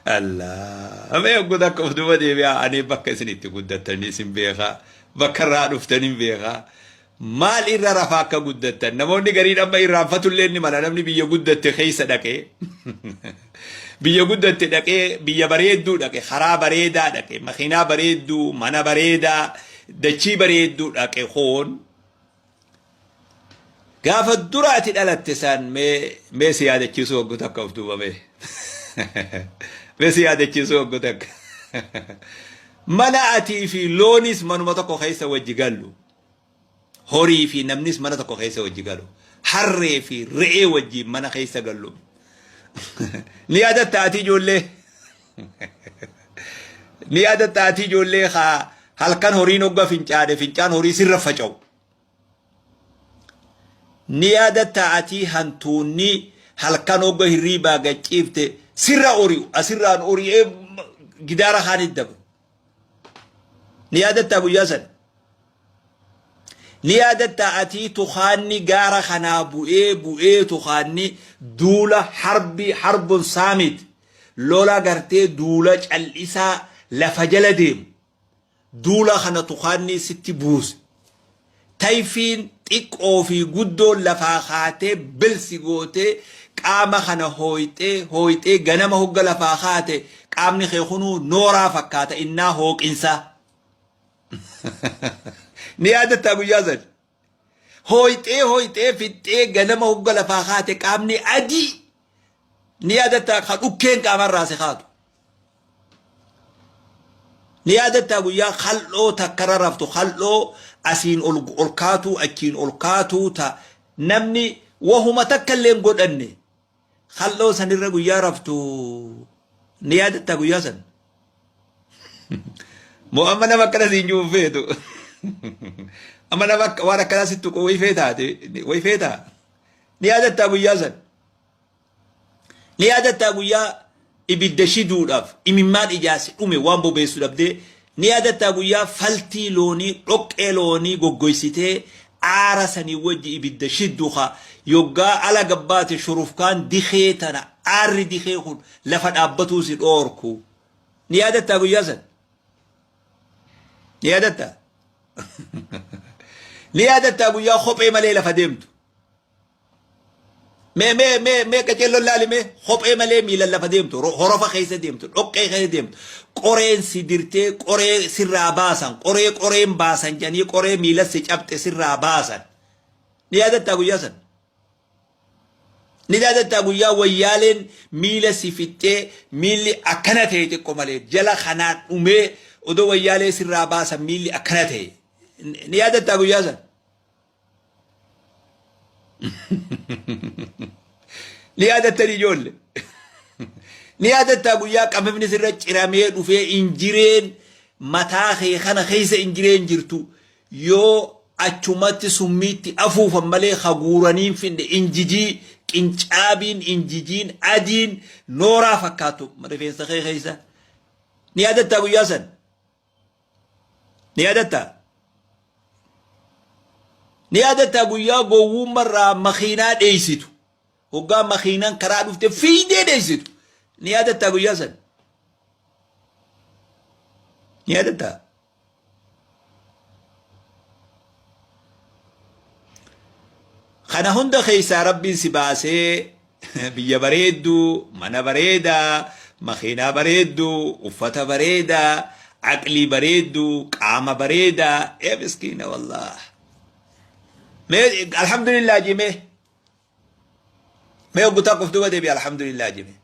Allah. Mee hogguu takka of duuba deebi'aa ani bakka isin itti guddattanii isin beekaa bakka irraa dhuftanii beekaa maal irra rafaa akka guddattan namoonni gariin amma irraanfatullee ni mala namni biyya guddatte keessa dhaqee biyya guddatte dhaqee biyya bareedduu dhaqe karaa bareedaa dhaqe makiinaa bareedduu mana bareedaa dachii bareedduu dhaqe koon Gaafa dura ati dhalatte san mee mee si yaadachiisuu hogguu takka of duuba mee. Mee si yaadachiisuu hogguu takka. Mana atii fi loonis manuma tokko keessa wajji gallu. Horii fi namnis mana tokko keessa wajji galu. Harree fi re'ee wajjin mana keessa gallu. Ni yaadatta ati ijoollee? Ni yaadatta ati ijoollee haa halkan horiin hogga fincaane fincaan horii sirra faca'u. Ni yaadatta atii hantuunni halkan hogga hirriibaa gad ciifte sirra ori'u asirraan ori'ee gidaara kaanitti dabru. Ni yaadattaa guyyaa sana? Ni yaadattaa atii tukaanni gaara kanaa bu'ee bu'ee tukaanni duula harbi harbun saamit lola gartee duula cal'isaa lafa jala deemu. Duula kana tukaanni sitti buuse. Tayfiin xiqqoo fi guddoon lafaa kaatee bilsi gootee qaama kana hooyxee hooyxee ganama hogga lafaa kaate qaamni kee kunuu nooraa fakkaata innaa hooqinsaa. Ni yaadattaa guyyaa san? Hooyxee hooyxee fixxee ganama hogga lafaa kaate qaamni adii ni yaadattaa ka dhukkeen qaamarraa si kaatu. Ni yaadattaa guyyaa kal'oo takkarra raftu kal'oo asiin ol ol kaatuu achiin ol kaatuu ta namni wahuma takka illee hin godhanne kal'oo sanirra guyyaa raftu ni yaadattaa guyyaa san. Moo amma nama akkana siin jiru feetu. Amma nama waan akkanaa sitti tuqu wayi feetaate wayi feetaa. Ni yaadattaa guyyaa san. Ni yaadattaa guyyaa ibidda shiduudhaaf imimmaan ijaa si dhume waan bobeessu dhabdee ni yaadattaa guyyaa faltii loonii dhoqqee loonii goggoysitee aara sanii wajji ibidda shiddu ka yoggaa ala gabbaate shurufkaan dikee tana aarri dikee kun lafa dhaabbatuu si dhoorku ni yaadattaa guyyaa san ni yaadattaa ni yaadattaa guyyaa kophee malee lafa deemtu Mee mee mee mee qaceelloon laali mee kophee malee miilan lafa deemtu horofa keessa deemtu dhoqqee keessa deemtu qoreen si dirtee qoree sirraa baasan qoree qoreen baasan jedhanii qoree miila si cabxe sirraa baasan ni yaadattaa guyyaa san ni yaadattaa guyyaa wayyaaleen miila si fixxee miilli akkana ta'e xiqqo malee jala kanaan dhumee odoo wayyaalee sirraa baasan miilli akkana ta'e ni yaadattaa guyyaa san. Ni yaadattanii ijoolle. Ni yaadattaa guyyaa qabifni sirra ciramee dhufee injireen mataa kee kana keessa injireen jirtu yoo achumatti summiitti afuufan malee haguuranii hin finne injijii qincaabiin injijiin adiin nooraa fakkaatu rifeensa kee keessa. Ni yaadattaa guyyaa san. Ni yaadattaa? Ni yaadattaa guyyaa gowwummarraa makiinaa dheeysitu. Hoggaa makiinaan karaa dhufte fiigdee dheeysitu. Ni yaadattaa guyyaa san? Ni yaadattaa? Kana hunda keessaa Rabbiin si baasee biyya bareedduu, mana bareedaa, makiinaa bareedduu, uffata bareedaa, aqlii bareedduu, qaama bareedaa, ee miskiina wallaah. Mee alhamdulillah jimee. Mee oggutaa qof duuba deebi alhamdulillah jimee.